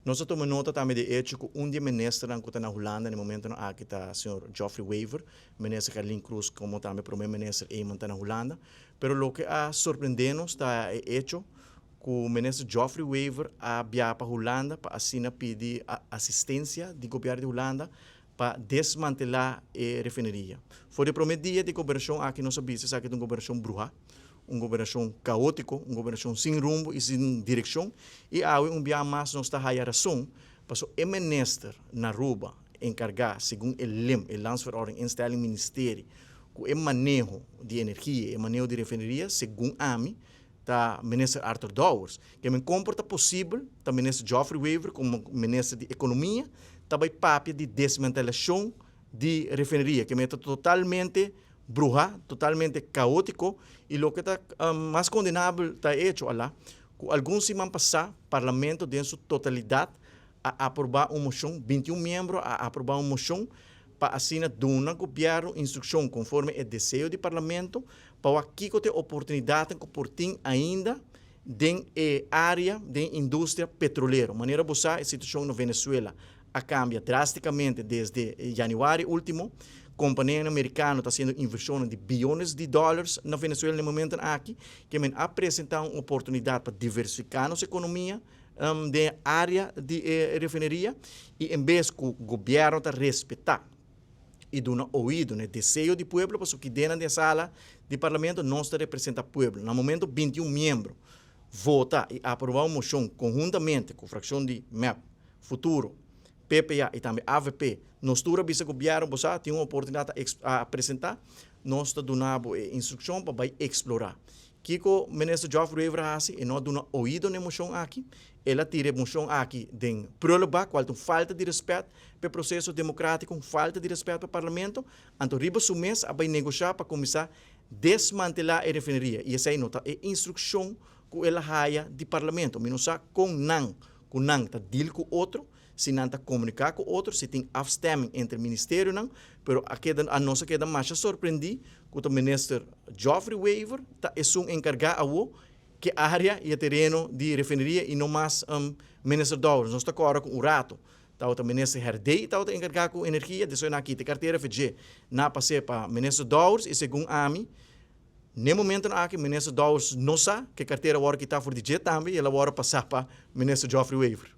Nos a tuma nota tambe di hecho ku un di e ministernan ku ta na Hulanda na e momentonan aki ta señor Geoffrey Wever, minister Gerlin Croes komo tambe prome minister Eman ta na Hulanda. Pero loke a sorprende nos ta e hecho ku minister Geoffrey Wever a biaha pa Hulanda pa asina pidi asistencia di gobierno di Hulanda pa desmantelá e refineria. For di e promé dia di gobernashon aki nos a bisa esaki ta un gobernashon bruhá, un gobernashon kaótiko, un gobernashon sin rumbo i sin direkshon i awe un bia mas nos ta haya rason pasobra e minister na Aruba enkargá segun e lem, e Landsverordening Instelling Ministerie, ku e maneho di energia, e maneho di refineria segun ami ta Minister Arthur Dowers. Ke men kon por ta posibel ta Minister Geoffrey Wever komo Minister di Ekonomia ta bai papia di desmantelashon di refineria. Ke men ta totalmente bruha, totalmente kaotiko i loke ta mas kondenabel ta e echo ala ku algun siman pasá Parlamento den su totalidat a aprobá un moshon, 21 miembro a aprobá un moshon pa asina duna gobièrnu instrukshon konforme e deseo di Parlamento pa wak kiko ta e oportunidatnan ku por tin ainda den e área den industria petrolero. Manera bo sa e situashon na Venezuela a kambia drástikamente desde yanüari último. Kompanianan merikano ta hasiendo invershonnan di biyones di dòlars na Venezuela na e momentunan aki, ke men a presentá un oportunidat pa diversifiká nos ekonomia den e área di e refineria i en bes ku gobièrnu ta respetá i duna oido na e deseo di pueblo pasobra kidenan den sala di parlamento nos ta representa pueblo. Na momento 21 miembro vota i aproba un moshon konhuntamente ku frakshon di mep, Futuro, PPA i tambe avp, nos tur a bisa gobièrnu bo sa tin un oportunidat a presenta, nos ta duna bo e instrukshon pa bai eksplorá. Kiko Minister Geoffrey Wever a hasi? E no a duna oido na e moshon aki. El a tira e moshon aki den prullenbak, kual ta un falta di rèspèt pa e proseso demokratiko, un falta di rèspèt pa Parlamento. Anto riba su mes a bai negoshá pa kuminsá desmantelá e refineria. I esei no ta e instrukshon ku el a haya di Parlamento. Mi no sa kon nan ku nan ta deal ku otro, si nan ta komuniká ku otro, si tin afstemming entre ministerionan, pero a keda a nos a keda masha sorprendí ku ta Minister Geoffrey Wever ta esun enkargá awo ke área i e tereno di refineria i no mas Minister Dowers. Nos ta kòrda ku un rato tabata Minister Herdé tabata enkargá ku energia, despues nan a kita e kartera fedje nan a pas'é pa Minister Dowers i segun ami n'e momentonan aki Minister Dowers no sa ke kartera a wòrdu kitá for di dje tambe i el a wòrdu pasá pa Minister Geoffrey Wever.